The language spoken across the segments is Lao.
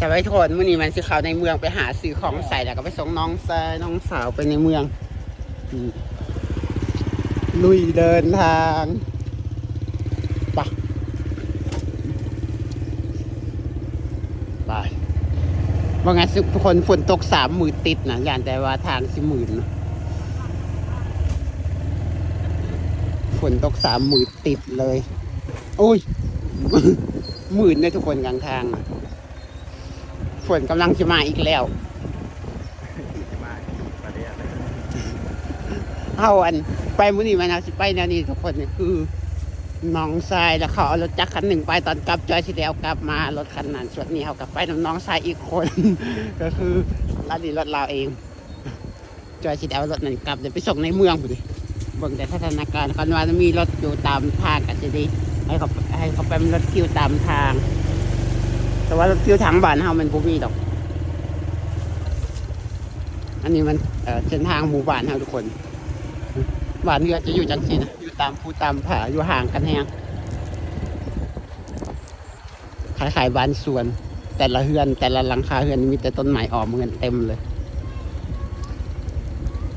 ໄປທຸກຄົນ ມື້ນີ້ມັນຊິເຂົ້າໃນເມືອງ ໄປຫາຊື້ຂອງໃຊ້ ແລ້ວກໍໄປສົ່ງນ້ອງຊາຍນ້ອງສາວໄປໃນເມືອງ. ອືມ ລຸຍເດີນທາງ ໄປ ໄປ. ວ່າໄງທຸກຄົນ ຝົນຕົກສາມມື້ຕິດນະ ຢ້ານແຕ່ວ່າທາງຊິມື່ນນະ. ຝົນຕົກສາມມື້ຕິດເລີຍ. ໂອ້ຍ ມື່ນເດ້ທຸກຄົນ ກາງທາງນະ. ຝົນກຳລັງຊິມາອີກແລ້ວ. ເຮົາອັນ ໄປມື້ນີ້ແມ່ນເຮົາຊິໄປແນວນີ້ທຸກຄົນ ນີ້ຄືນ້ອງຊາຍ ແລ້ວເຂົາເອົາລົດຈັກຄັນໜຶ່ງໄປ ຕອນກັບຈອຍຊິໄດ້ເອົາກັບມາ ລົດຄັນນັ້ນ. ສ່ວນນີ້ເຮົາກໍໄປນຳນ້ອງຊາຍອີກຄົນ ກໍຄືລາວນີ້ລົດລາວເອງ. ຈອຍຊິໄດ້ເອົາລົດນັ້ນກັບ ໄດ້ໄປສົ່ງໃນເມືອງພຸ້ນເດ. ເບິ່ງແຕ່ສະຖານະການ ຄັນວ່າມີລົດຢູ່ຕາມທາງກໍຊິດີ ໃຫ້ເຂົາ ໃຫ້ເຂົາໄປມີລົດຄິວຕາມທາງ ແຕ່ວ່າລົດຄິວທາງບ້ານເຮົາມັນບໍ່ມີດອກ. ອັນນີ້ມັນ ເອີ ເສັ້ນທາງໝູ່ບ້ານເຮົາທຸກຄົນ ບ້ານເຮືອນຈະຢູ່ຈັ່ງຊີ້ນະ ຢູ່ຕາມພູຕາມຜາ ຢູ່ຫ່າງກັນແຮງ. ຄ້າຍໆບ້ານສວນ ແຕ່ລະເຮືອນ ແຕ່ລະຫຼັງຄາເຮືອນມີແຕ່ຕົ້ນໄມ້ອ້ອມເຮືອນເຕັມເລີຍ.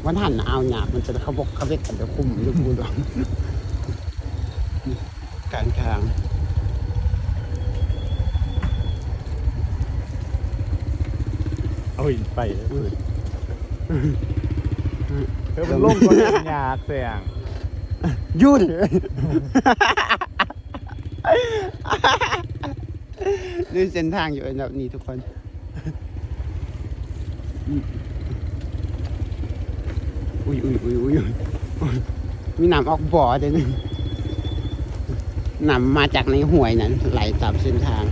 ມັນຫັ້ນນະ ອ່າວຫຍ້າ ມັນຈະຂະບົກຂະເບັກກັນ ດຽວຄຸມຢູ່ພຸ້ນ ກາງທາງ. ໂອ້ຍ ໄປເລີຍ ເອີ ມັນລົງກໍຍາກແຊງ ຢຸດ. ນີ້ເສັ້ນທາງຢູ່ແບບນີ້ທຸກຄົນ. ອຸ້ຍໆໆໆ ມີນ້ຳອອກບໍ່ເດ້ນີ້ ນ້ຳມາຈາກໃນຫ້ວຍນັ້ນ ໄຫຼຕາມເສັ້ນທາງ.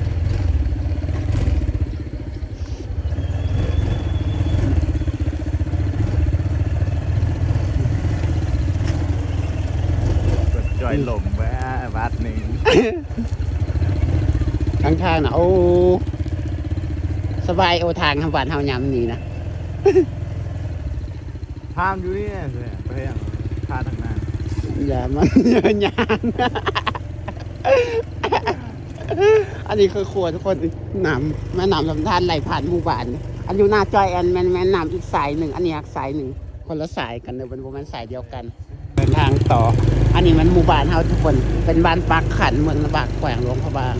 ຈົອຍລົມແວ້ບາດໜຶ່ງ ຂ້າງທາງນະ ໂອ້ ສະບາຍ. ໂອ້ ທາງບ້ານເຮົາຍາມນີ້ນະ ທາງຢູ່ນີ້ແຫຼະ ໄປທາງ ທາງໜ້າ ຢ່າມາ ຢ່າຍ່າງ. ອັນນີ້ຄືຂົວທຸກຄົນ ນ້ຳ ແມ່ນ້ຳລຳທານໄຫຼຜ່ານໝູ່ບ້ານ. ອັນຢູ່ໜ້າຈອຍແອນ ແມ່ນ ແມ່ນນ້ຳອີກສາຍໜຶ່ງ ອັນນີ້ຫາກສາຍໜຶ່ງ ຄົນລະສາຍກັນເດີ້ ມັນບໍ່ແມ່ນສາຍດຽວກັນ. ເດີນທາງຕໍ່ ອັນນີ້ມັນໝູ່ບ້ານເຮົາທຸກຄົນ ເປັນບ້ານປາກຂັນ ເມືອງນາບາກ ແຂວງຫຼວງພະບາງ.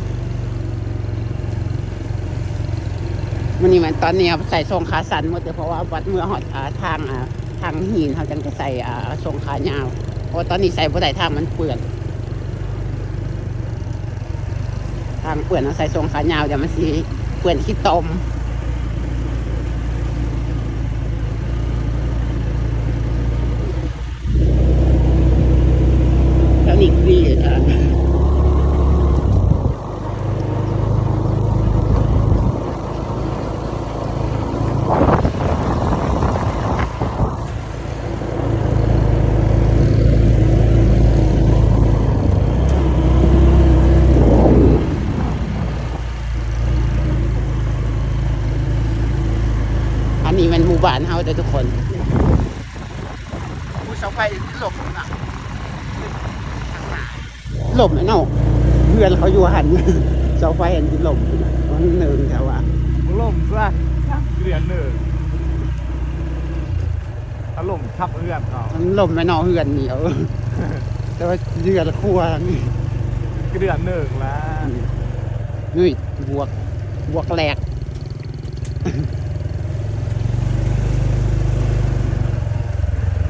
ມື້ນີ້ແມ່ນ ຕອນນີ້ເຮົາໃສ່ໂສ້ງຂາສັ້ນໝົດເດີ້ ເພາະວ່າບັດເມື່ອຮອດ ອ່າ ທາງ ອ່າ ທາງຫີນ ເຮົາຈັ່ງຈະໃສ່ ອ່າ ໂສ້ງຂາຍາວ ເພາະວ່າຕອນນີ້ໃສ່ບໍ່ໄດ້ ທາງມັນເປື້ອນ. ທາງເປື້ອນ ເຮົາໃສ່ໂສ້ງຂາຍາວ ດຽວມັນຊິເປື້ອນຂີ້ຕົມ. ແຖວນີ້ຄືດີເລີຍທາງ. ອັນນີ້ແມ່ນໝູ່ບ້ານເຮົາເດີ້ທຸກຄົນ. ໂອ້ຍ ເສົາໄຟລົມນະ ລົມແມ່ນເນາະ ເຮືອນເຂົາຢູ່ຫັ້ນ ເສົາໄຟຫັ້ນຊິລົມ ມັນເນີງແທ້ວ່າ. ບໍ່ລົມຊະ ເດືອນເນີງ. ອາລົມທັບເຮືອນເຂົາ ມັນລົມແມ່ນເນາະ ເຮືອນນີ້ ເອີ ແຕ່ວ່າເຮືອນຄົວນີ້ ກະເດືອນໜຶ່ງລະ. ນີ້ບວກ ບວກແຫຼກ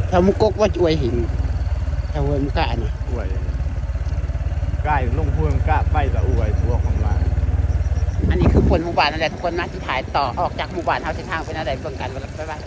ແຖວໝູ່ກົກວ່າຈະອວຍຫີນ ແຖວຫ້ວຍໝູ່ກະນະ ອວຍ ກາຍລົງຫ້ວຍໝູ່ກະໄປລະອວຍ ບວກຂອງລາວ. ອັນນີ້ຄືຄົນໝູ່ບ້ານນັ້ນແຫຼະ ທຸກຄົນມາຊິຖ່າຍຕໍ່ ອອກຈາກໝູ່ບ້ານເຮົາ ເສັ້ນທາງເປັນແນວໃດ ເບິ່ງກັນ ບາຍບາຍ.